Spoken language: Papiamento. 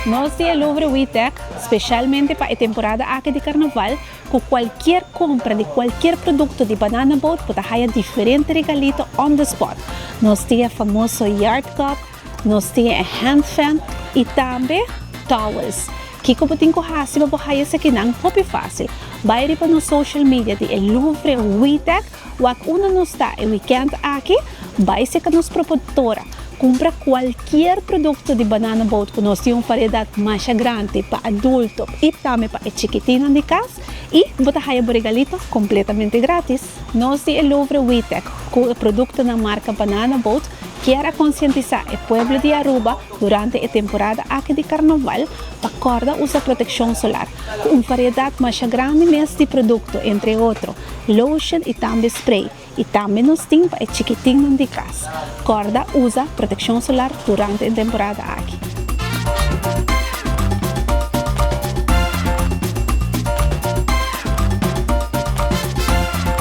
Nos di e Louvre Witec, specialmente pa e temporada aki di Carnaval, cu cualkier compra di cualkier producto di Banana Boat bo ta haya diferente regalito on the spot. Nos tin e famoso yard cup, nos tin e hand fan y tambe towels. Kico bo tin cu haci pa bo haya esakinan? Hopi facil. Bay riba nos social media di e Louvre Witec. Wak unda nos ta e weekend aki, bai seka nos propontora. Kumpra kualkier produkto di Banana Boat ku nos tin un variedat masha grandi pa adulto i tambe pa e chikitinnan di kas i bo ta haya bo regalito kompletamente gratis. Nos di e Louvre Witec ku e produktonan marka Banana Boat kier a konsientisá e pueblo di Aruba durante e temporada aki di karnaval pa kòrda usa protekshon solar ku un variedat masha grandi mes di produkto entre otro lotion y tambe spray y tambe nos tin pa e chikitinnan di cas. Corda usa proteccion solar durante e temporada aki.